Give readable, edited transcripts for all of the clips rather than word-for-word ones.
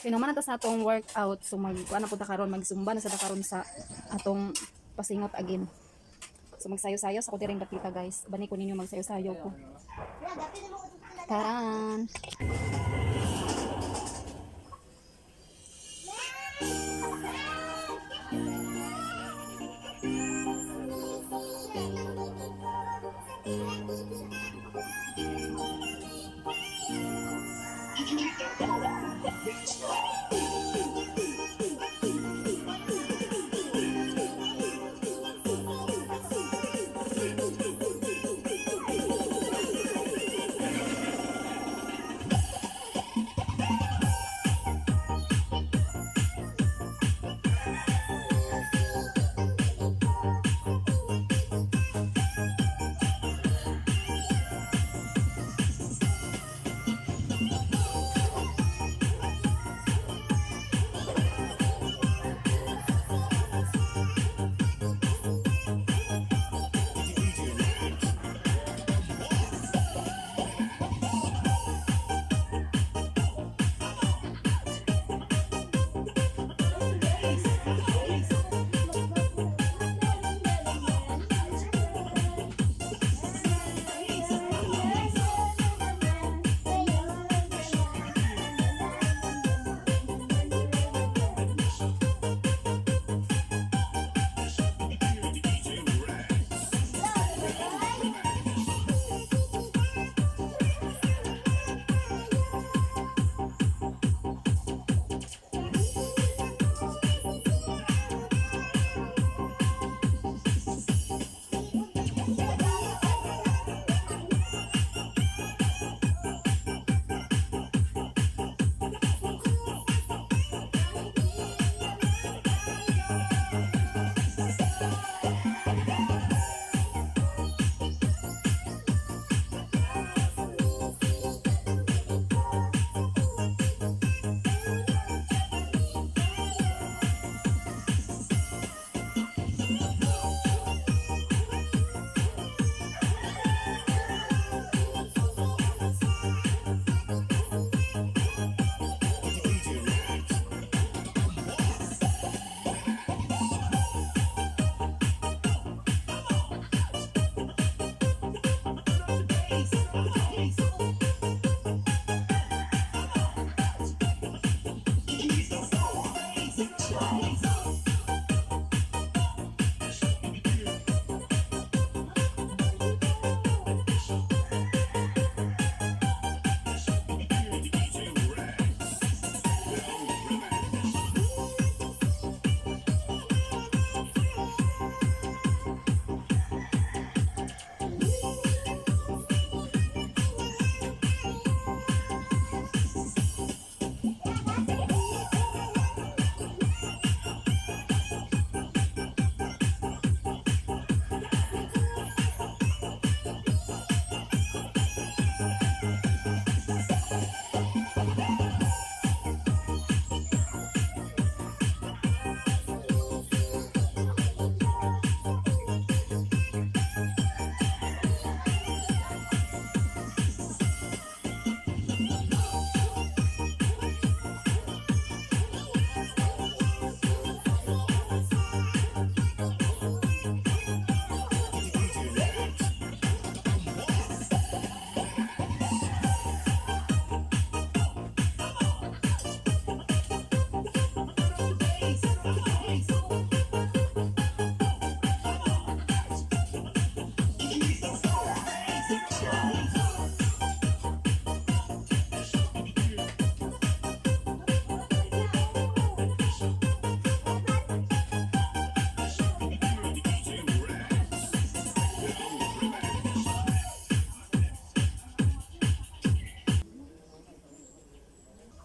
Kay naman ta sa atong workout, so mag kuan na pud ta karon, magsumba na sa ta karon sa atong pasingot again. So magsayo-sayo sa ko diring dapita, guys. Bani ko ninyo, magsayo-sayo ko. Taran.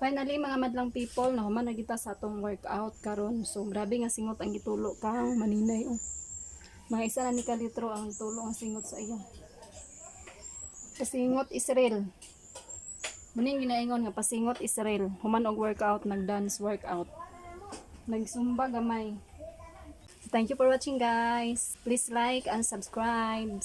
Finally, mga madlang people, nahuman na kita sa atong workout karon. So grabe nga singot ang gitulo kang maninay, oh. Mga isa na ni ka litro ang tulo ang singot sa iya. Pasingot Israel. Muning ginaingon nga pasingot Israel. Human og workout, nag-dance workout. Nagsumba gamay. Thank you for watching, guys. Please like and subscribe.